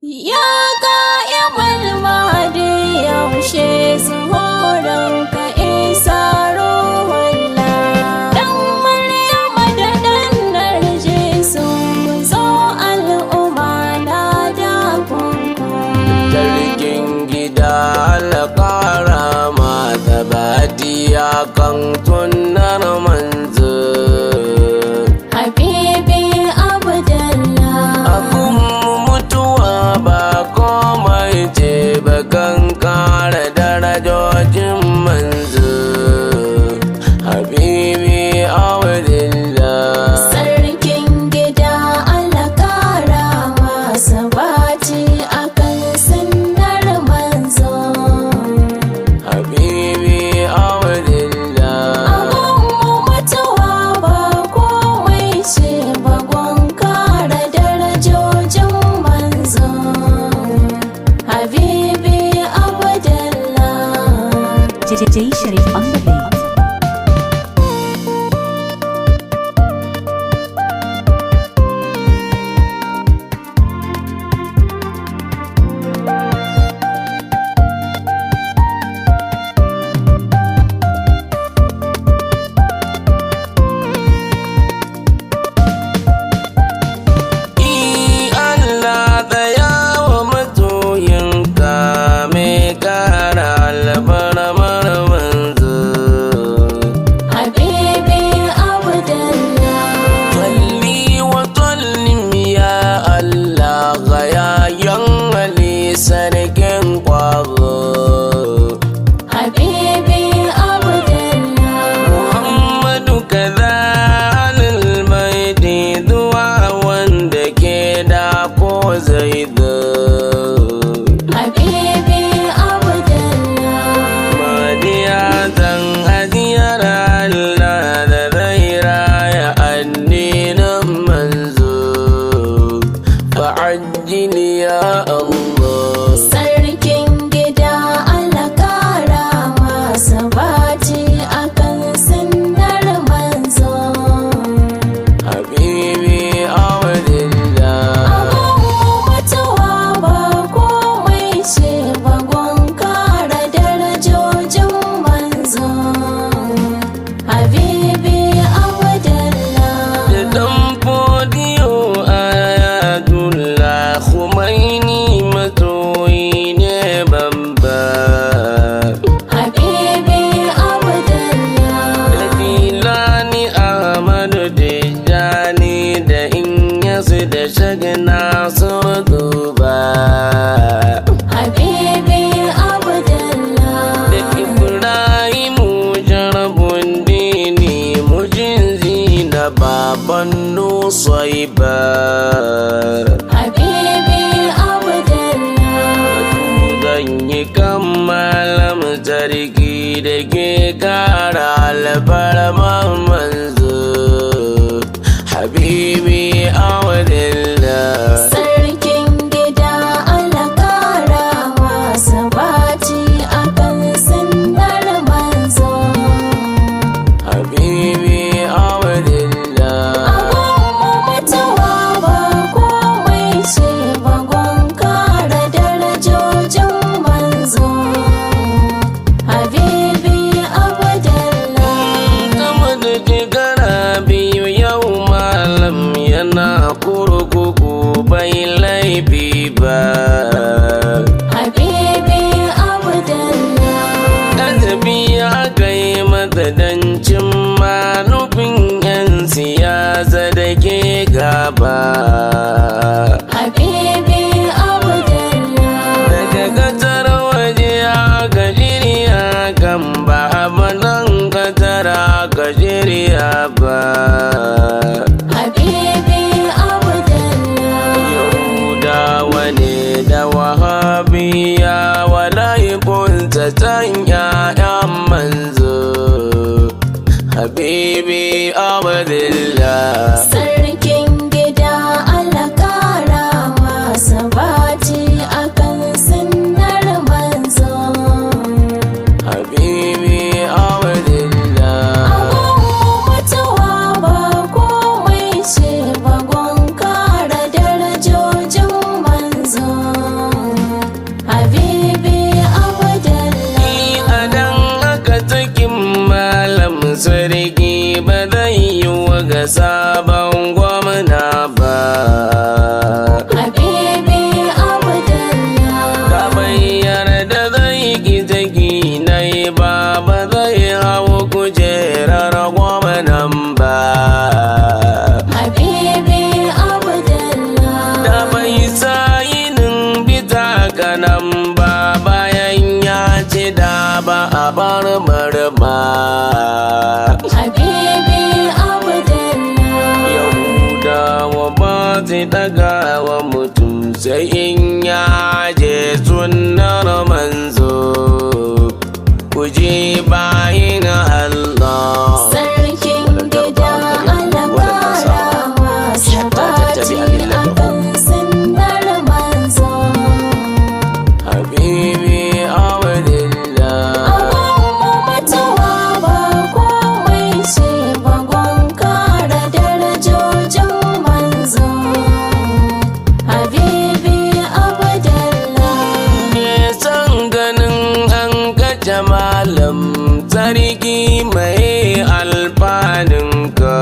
Ya ƙa'imal mahdi, yaushe zuhuranka Isa Ruhullah? Dan Maryama da ɗan Narjisu, ku zo, al'umma na dakunku. Sarkin gida, alƙara mata badiya kan sunnar manzo. Habibi Abdallah. Abun mutuwa ba komai ce ba kan kara darajojin manzo, Habibi Abdullah. Sarkin gida, Allah kara masa baci akan sunnar manzo. Habibi Abdullah. Abun mutuwa ba komai ce ba gun kara darajojin manzo. Habibi Abdallah. J Sharif on the beat. I Allah, tsaya wa masoyinka mai kara alfarmar manzo. Habibi Abdallah. Salli wa sallim ya Allah ga yayan Ali sarkin kwazo. Habibi Abdallah. Muhammadu kaza alal baiti zuwa wanda ke da ko zai zo. Habibi Abdallah. Madiya zan ajiyar Allah da zai raya addinin manzo. Fa'ajjil ya Allah. Sarkin gida, Allah kara masa baci akan sunnar manzo. Habibi Abdullah. Abun mutuwa ba komai ce ba gun kara darajojin manzo. Habibi Abdallah. Da ɗan fodiyo Ayatullah Khomeini masoyi ne babba. Habibi Abdallah. Da Jilani Ahmadu Tijjani da Inyasu da Shagna su duba. Habibi Abdallah. Da Ibrahimu Jarabun Dini mujin zina baban Nusaiba. Habibi Abdallah. Zan yi kan malam sarki da ke kara alfarman manzo, Habibi Abdullah. Sarkin gida, Allah kara masa baci akan sunnar manzo. Habibi Abdullah. Abun mutuwa ba komai ce ba gun kara darajojin manzo. Habibi Abdallah. Sama da shekara 2 yau malam yana kurkuku bai laifi ba. Habibi Abdallah. Ƙazafi aka yi masa don cimma nufin 'yan siyasa da ke gaba. Habibi Abdallah. Daga kasar waje aka shirya kan ba nan kasar aka shirya ba. Habibi Abdallah. Yahudawa ne da Wahabiya walayi kuntatan 'ya'yan manzo, Habibi Abdullah. Sarkin gida, Allah kara masa baci akan sunnar manzo. Habibi Abdullah. Abun mutuwa ba komai ce ba gun kara darajojin manzo. Sarki ba zai yi wa ga sabon gwamna ba. Habibi Abdallah. Ka bayyana da zai ki zaki na yi ba, ba zai hau kujerar gwamnan ba. Habibi Abdallah. Da bai sayinin bita kanan ba, bayan ya ci da ba a bar marma. Habibi Abdallah. Yahudawa ba su daga wa mutum sai in ya je sunnar manzo. Ku ji bayin Allah. Sarkin gida alakara masa bati akan sunnar manzo. Habibi Abdullah. Abun mutuwa ba komai ce ba kara darajojin manzo. Habibi Abdallah. Me san ganin an kace malam sarki mai alfaninka.